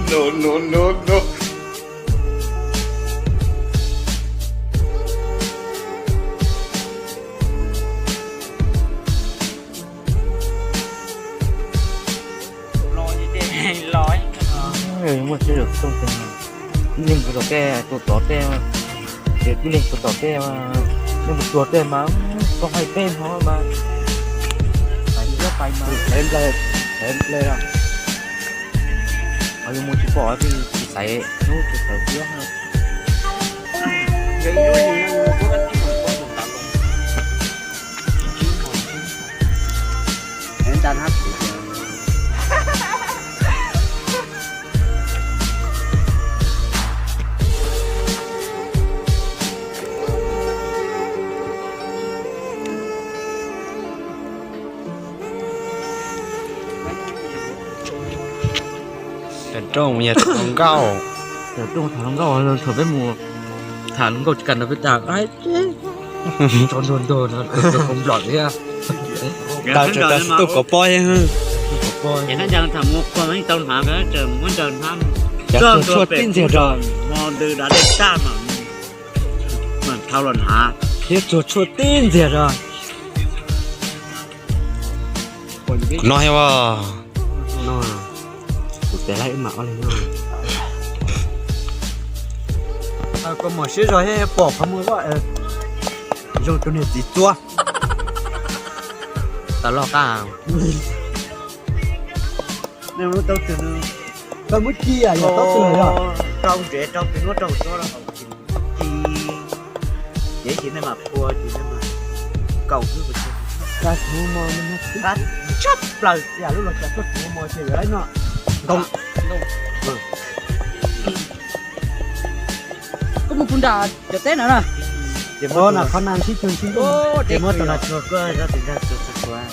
No, no, no, no. Muaj siab zam tooj ces ib leeg puas tom tej, tua tom tej, ces ib leeg puas tom tej, ib leeg puas tua tej mas koj hais peb hov mas, pais thiab pais mas, xaiv nplej, xaiv nplej os. Ho yuav mus tsis pom tej tsis xaiv, hnub tsis xaiv thiab. Rooj, rooj tham hluas nkauj, thaum peb mus tham hluas nkauj tsis kam nrog peb tham, tso ntuag ntuag no, nplom thiab. Tau tsis tau tuaj kov pob thiab. Tau hnav, muab ncaws hnav, tshuaj tib ntxiag rau, hmo ntws dav dej tag mas, mas thau los hnav thiab, tsuag tshuaj tib ntxiag rau. No thiab os. No, kuv tes laib wb mam ob leeg noj. Koj muaj siab zog thiab pom qhov muag, zoo tus niag txiv txua. Tau loj qab. Tau muab ci yog tau txwg yog. Rau ntsev rau pem nuab rau txua rau hauv ci. Ces ib sim nej mam phua ces nej mam kaum xwb. Tshaj plaws yam lub los tsav tuaj tsuv mos ces yuav laib noj ntoo. Koj mus puag nram cov teb na na. Ces muab qhov na sib tug sib ntuj, ces muab tus na tsuag koj zaj tis zaj tsuag tsuag tsuag.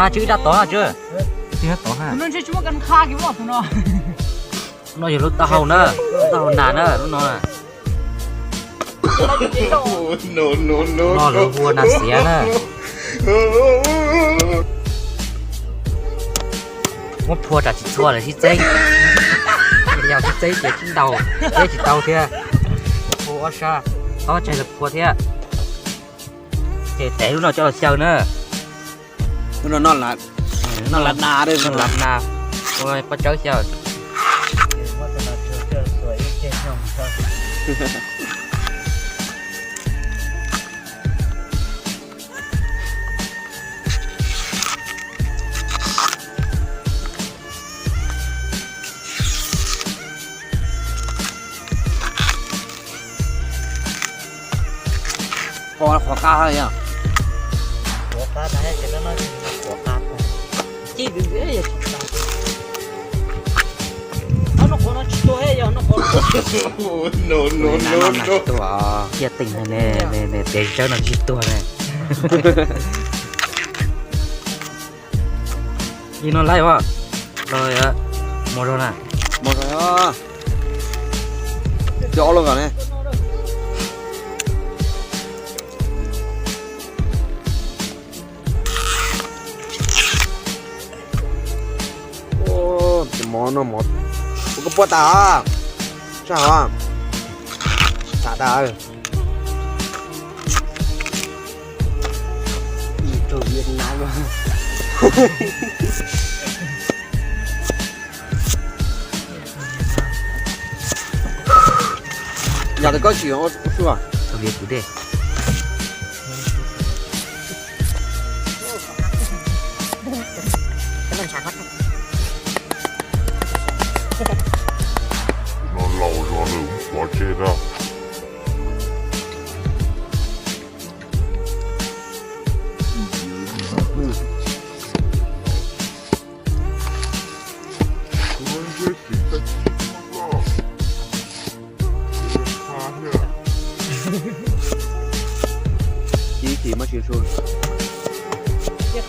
Tswv dab tod na tswv. Tsis muaj kas qha kiag lub no, tus no. No yog lub taub hau na, lub taub hau nas na lub no. No lawv hu ua nas xiav na. Muab phua tsam tsis txhua lawm sib txeeb. Yog sib txeeb ces sib ntaus, txeeb tsis tau thiab. Phua ob sab, ob tsaig los phua thiab. Ces tev lub no coj los xyaw na. Lub no noj lav, noj lav nas, noj lav nas, ua pob tsawb xyaw. Qhuav qab yog. Qhuav qab tas, qhuav qab. Ci, ob no qhuav no tsis tuag thiab, yog no qhuav no. Ciaj teem ne, ne, ne, pem tsawb no tsis tuag ne. Ib no laib os, los mus zog na. Mus zog, cov ob lub kom ne. Ces mov no mov, ua koj puab tas, saj hov, tas tas. Yog tas koj tsis ua suaj, tau viav kuv dej. Ib chim muab tsis su. Tsis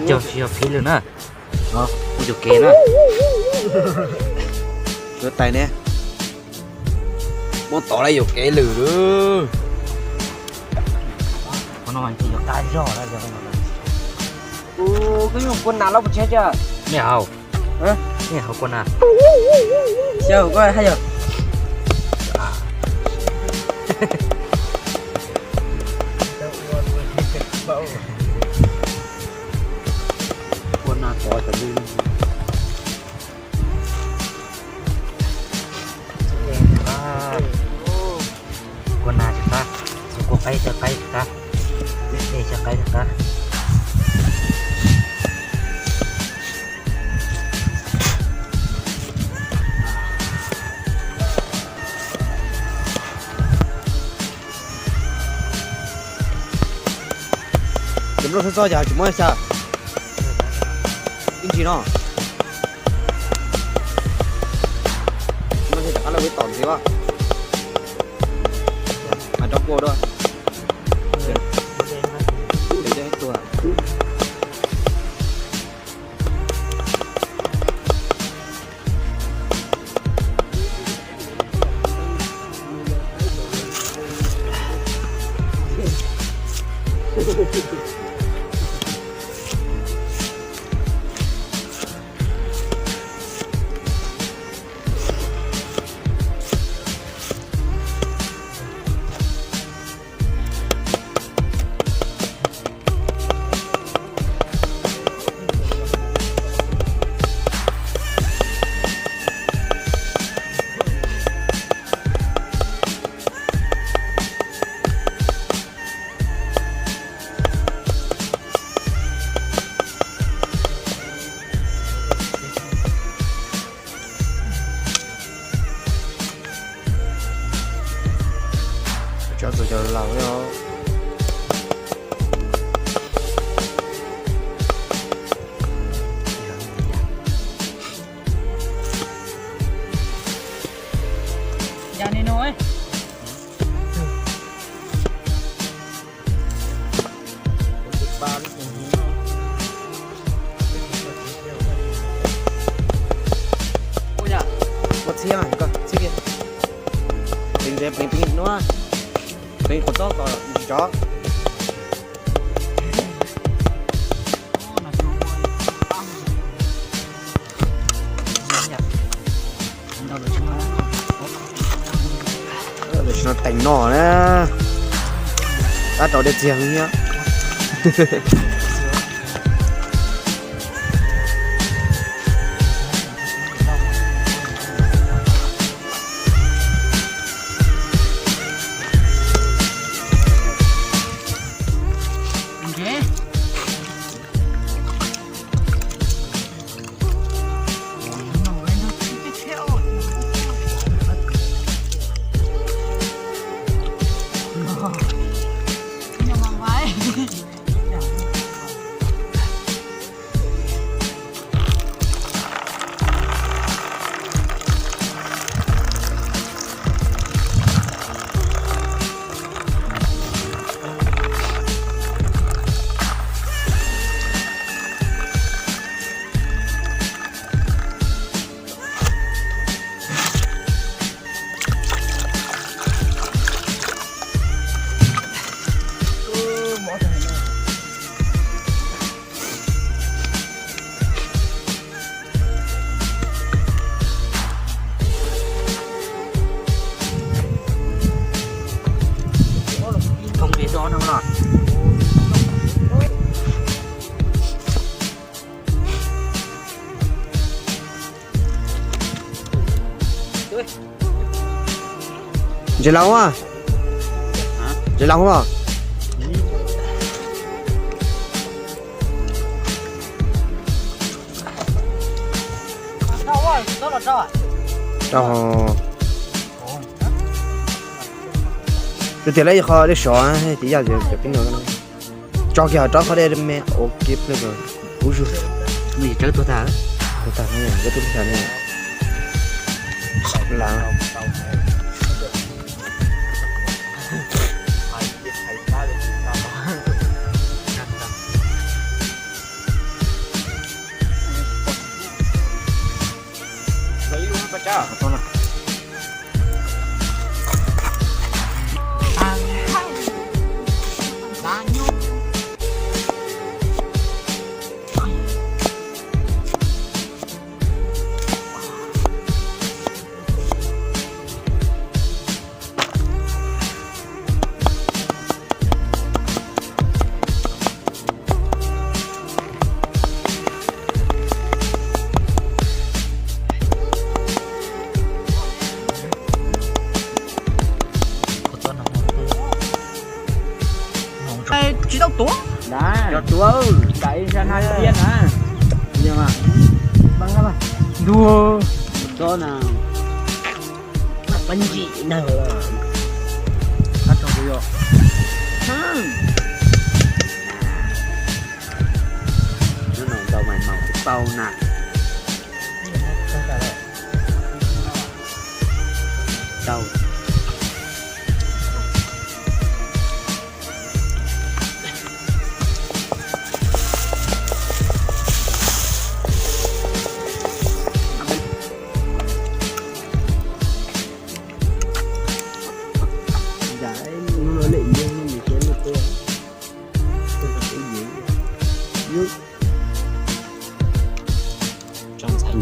cog, tsis yog phiv lwm na. Kuv cov kev na. Yuav tais ne. Muab tod lawm yuam kev lwm. Qhov no mas yuav qab zog lawm. Koj yuav kua nas los puas tshiab tiag? Nej haus. Nej haus kua nas. Xyaw koj haj yam. Kua nas tod cov li. Kua nas tsis qab, kua qaib cov qaib tsis qab, tej cov qaib tsis qab. Cov nplooj txhob txob cas tsis muab xya. Ib ntsis no. Muab rov qab lawm tom ntxiv as. Mas rov kua dua. Tuag. Tso tus cov laus os. Ua txhiab mas koj txhiab kiag. Pleev pleev pleev no, pleev qhov txob kom tsis tsov. Tam sim no teem no na, tab rau dej txiag thiab. Thoob kev do no los. Ntses laus a, ntses laus os. Rau tias lawv qhov dej sov ces yaj cov pib no tso kiag hauv rab qhov dej me ua ke pliag ub zug. Tsawb tuag tag, tuag tag no, tsawb tuag tag no. Tsis tau tuav. Cov tuav, ntais ib sab hnab tiab na. Ntuag. Tsob na. Pab ntsim neeg lawm. Qab tso kuv yog. Hnub no ntau mais maum tsis tau na. Tau.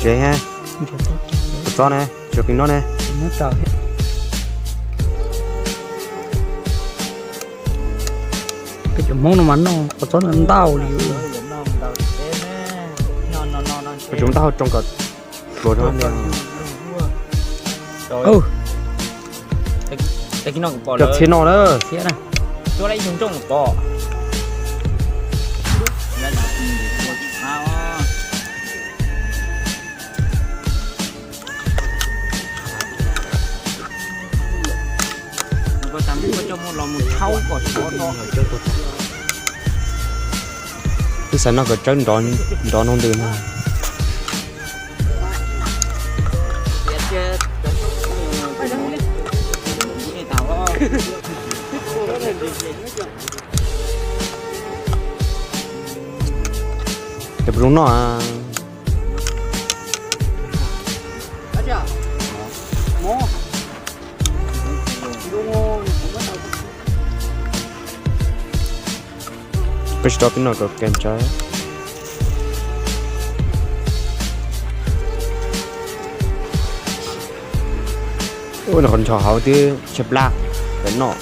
Ntses, qos txob ne, tsis yog pim no ne. Peb cov Hmoob no mas noj qos txob ntau li. Tsuas ntaj hau tsoo kom hluas rau ne. Cov txhiab no na. Twb xav noj kom tsawb nrov nrov no ntws no. Ces puas zoo noj a? Peb tsis tau peb noj kom kev ntsa. Ua no qhov nchos hauv twb tshaib plab, peb noj.